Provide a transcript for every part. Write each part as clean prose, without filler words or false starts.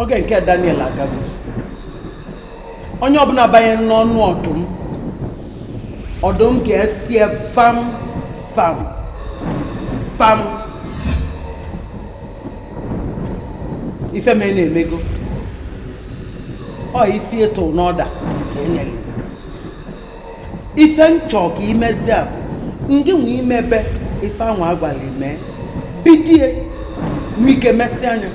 Oge nke Daniel agago. Onye ọbụla banyere n'ọnụ ọdụm, ọdụm ga-esie fam fam fam. Ife mee na-emego ọ ife ịtụ n'ọda ka enyere ife nchọ ka imezi a bụ ngị nwe imebe ife anwa agwala eme bidie nwee ike mesị anya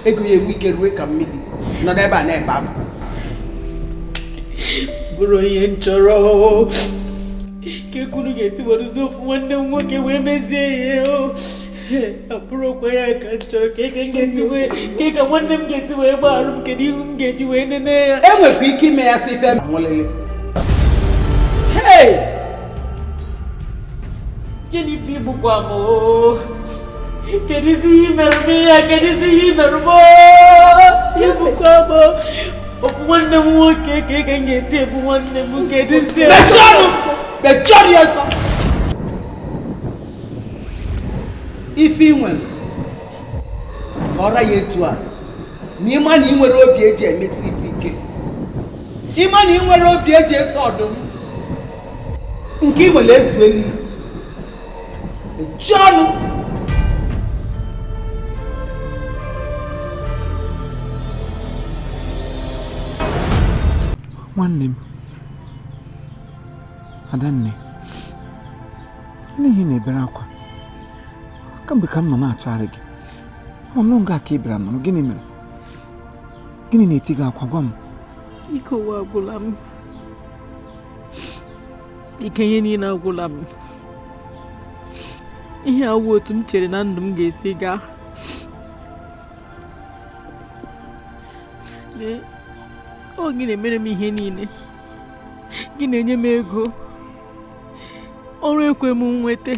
ego ya enwe ike rue ka mmiri nọdụ ebe a na-ebe akwa. Bụrụ ihe m chọrọ ka ekwuru ga-esi werụzi ofu nwanne m nwoke wee mezie ihe o abụrụkwa ya ka m chọrọ ka eke m ga-esi wee ka ka nwanne m ga-esi wee gbagharụ m, kedu ihu m ga-eji wee nene ya? Enwekwa ike ime ya si ife nwụlịlị. Hey! Jennifer, igbukwa m o. Kedụzi ihe i mere m ihe a? Kedụzi ihe i mere m o? Igbukwa m o. Ofu nwanne m nwoke ka eke m ga-esi egbu nwanne m, kedụzi? Mechie ọnụ! Mechie ọnụ ya ọsọ! Ife ị nwere ka ọra ya etu a na ịma na ị nwere obi eji emesi ife ike, ịma na ị nwere obi eji eso ọdụm nke ị nwere ezu elu. Mechie ọnụ! Nwanne m Adanne, n'ihi na-ebere akwa kamgbe ka m nọ na-achọgharị gị, ọ nọ nga ka ị bịara nọrọ. Gịnị mere? Gịnị na-eti gị akwa? Gwa m. Ike ụwa agwụla m, ike ihe niile agwụla m. Ihe awụ otu m chere na ndụ m ga-esi gaa. Lee, ọ gị na-emere m ihe niile, gị na-enye m ego, ọrụ ekwe m nweta.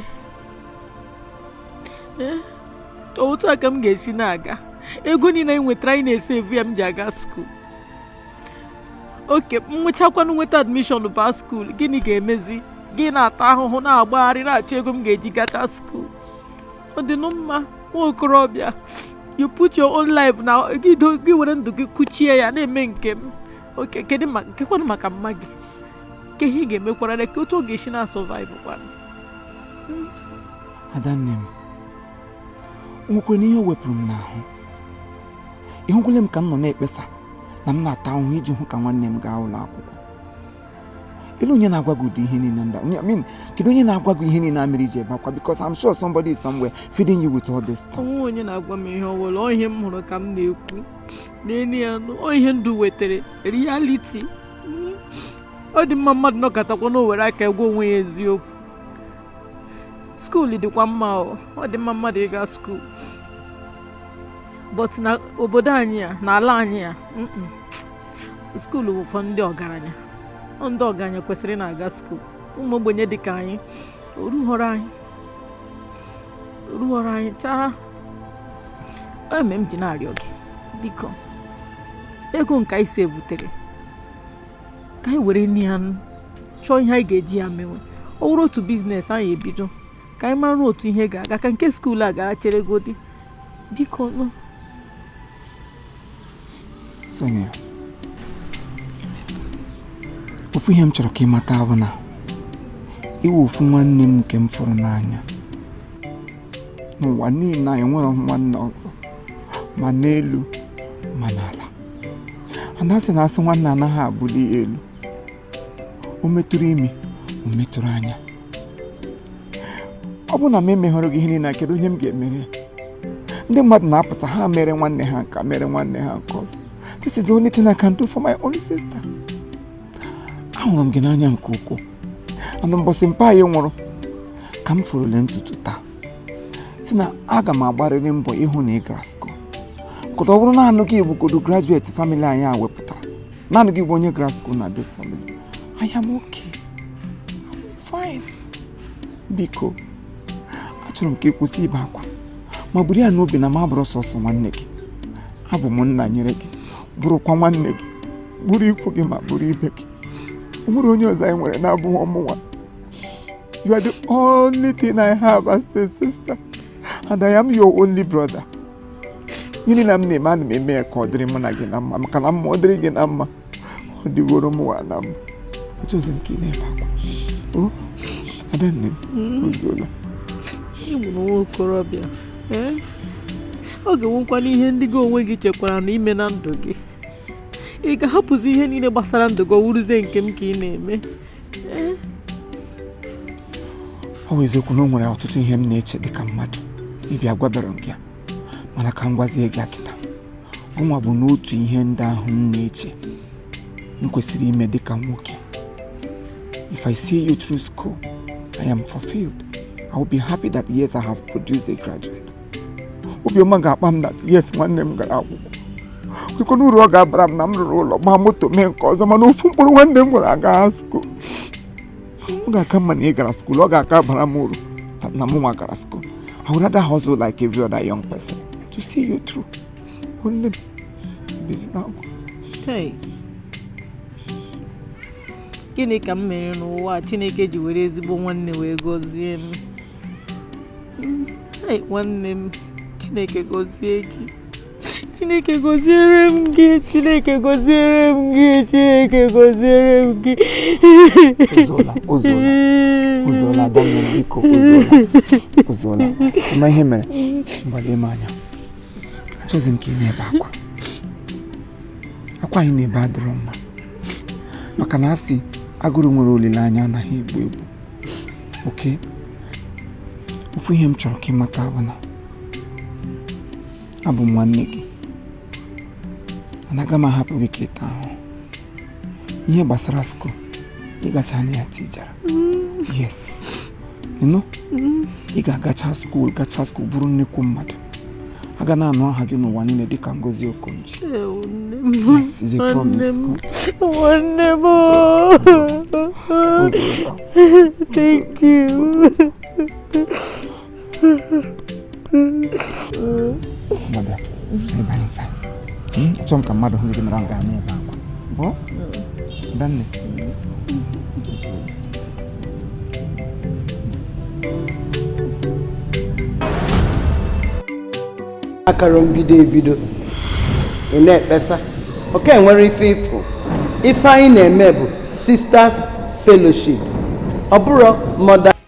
Otu a ka m ga-esi na-aga? Ego niile anyị nwetara, anyị na-ese evu ya m ji aga school. Oke m nwechakwanụ nweta admission baa school, gịnị ga-emezi? Gị na-ata ahụhụ na-agbagharị na-achọ ego m ga-eji gacha school. Ọ dịnụ mma, nwa okorobịa? You put your own life na gị, gị were ndụ gị kuchie ya na-eme nke m. Oke kedu ma kekwanụ maka mma gị? Ke ihe ị ga-emekwara ka otu ọ ga-esi na survive kwanụ? Adanne m, nwekwana ihe o wepụrụ m n'ahụ. Ịhụkwala m ka m nọ na-ekpesa na m na-ata ahụhụ iji hụ ka nwanne m gaa ụlọ akwụkwọ. Elu onye na-agwa gị ụdị ihe niile ndị a? I mean, kedu onye na-agwa gị ihe niile a mere iji ebe akwa? Because I'm sure somebody is somewhere feeding you with all this Onwe thoughts. onye na-agwa m ihe ọbụla. Ọ ihe m hụrụ ka m na-ekwu n'elu ya nụ. Ọ ihe ndụ wetara reality. Ọ dị mma mmadụ nọkọtakwa na o were aka gwa onwe ya eziokwu. School dịkwa mma o, ọ dị mma mmadụ ịga school, but na obodo anyị a, na ala anyị a, school bụ for ndị ọgaranya. Ọ ndị ọgaranya kwesịrị ị na-aga school. Ụmụ ogbenye dị ka anyị, orughọrọ anyị, orughọrọ anyị chaa. Eme m ji na-arịọ gị, biko, ego nke anyị si ebutere ka anyị were nne ya nụ, chọọ ihe anyị ga-eji ya mewe. Ọ wụrụ otu business anyị ebido ka anyị mara otu ihe ga-aga, ka nke school a gara chere godi, biko nụ. Sonia, ofu ihe m chọrọ ka ị mata bụ na iwe ofu nwanne m nke m fụrụ n'anya n'ụwa niile. Anyị nwere nwanne ọzọ, ma n'elu ma n'ala. Ana sị na asị nwanne anaghị abụli elu. O metụrụ imi, o metụrụ anya. Ọ bụ na m emeghọrọ gị ihe niile a, kedu onye m ga-emere ya? Ndị mmadụ na-apụta ha mere nwanne ha nka, mere nwanne ha nke ọzọ. This is the only thing I can do for my own sister. Ahụrụ m gị n'anya nke ukwuu. Anụ mbọsị mpa anyị nwụrụ ka m furule ntutu taa si na aga m agbarịrị mbọ ịhụ na ị gara school. Kọta ọ bụrụ naanị gị bụgodo graduate family anyị a wepụtara, naanị gị bụ onye gara school na this family, I am okay, I'm fine. Biko, achọrọ m ka ị kwụsị ibe akwa ma buru ya n'obi na m abụrụ sọsọ nwanne gị, abụ m nna nyere gị, bụrụkwa nwanne gị, bụrụ ikwu gị ma bụrụ ibe gị. O nwere onye ọzọ anyị nwere na-abụghị ọmụnwa. You are the only thing I have as a sister, and I am your only brother. Ihe niile m na-eme, ana m eme ya ka ọ dịrị mụ na gị na mma, maka na mma ọ dịrị gị na mma, ọ dịgoro m nwa na mma. Achọghịzi m ka ị na-ebe akwa. O adanne m, ozuola. Ị gburu nwa okorobịa. Ee, ọ ga-enwekwana ihe ndị gị onwe gị chekwara na ime na ndụ gị. Ị ga-ahapụzi ihe niile gbasara ndụ gị, ọ wụrụzie nke m ka ị na-eme? Ee. Ọ bụ eziokwu na o nwere ọtụtụ ihe m na-eche dịka mmadụ ịbịa gwabere m gị ya, mana ka m gwazie gị akịta gụnwa bụ n'otu ihe ndị ahụ m na-eche m kwesịrị ime dịka nwoke. If I see you through school, I am fulfilled. I will be happy that yes, I have produced a graduate. Obiọma ga-akpa m that yes, nwanne m gara akwụkwọ. Kwekwana uru ọ ga-abara m na m rụrụ ụlọ, gbaa moto, mee nke ọzọ, mana ofu mkpụrụ nwanne m nwere aga school. Ọ ga-aka mma na ị gara school. Ọ ga-aka bara m uru na mụ nwa gara school. I would rather hustle like every other young person to see you through. Nwanne m, ebezina akwa. Hey. Gịnị ka m mere n'ụwa a Chineke ji were ezigbo nwanne wee gọzie m? Hey, nwanne m, Chineke gọzie gị. Chineke gọziere m gị. Chineke gọziere m gị. Chineke gọziere m gị. Ozuola, ozuola, ozuola, adanne m, biko, ozuola, ozuola. Ịma ihe mere? Mgbalie m anya. Achọghịzi m ka ị na-ebe akwa. Akwa anyị na-ebe adịrọ mma, maka na asị agụrụ nwere olileanya anaghị egbu egbu. Oke ofu ihe m chọrọ ka ị mata bụ na abụ m nwanne gị. Anaghị m ahapụ gị ka ị taa ahụhụ. Ihe gbasara school, ịgacha na ya tijara. Yes, ịnụ, ị ga-agacha school, gacha school, bụrụ nnukwu mmadụ. Aga na-anụ aha gị n'ụwa niile dịka Ngozi Okonji. Ewo, nne m. Yes, it's a promise. Nwanne m. Nwanne m. Thank you. Ngwa, ebe anyị sa. Achọrọ m ka mmadụ hụ gị nọrọ nga na-ebe akwa. Ọ Adanne. Akara mbido ebido, ị na-ekpesa oke nwere ife ịfụ. Ife anyị na-eme bụ Sisters Fellowship, ọ bụrụ mother.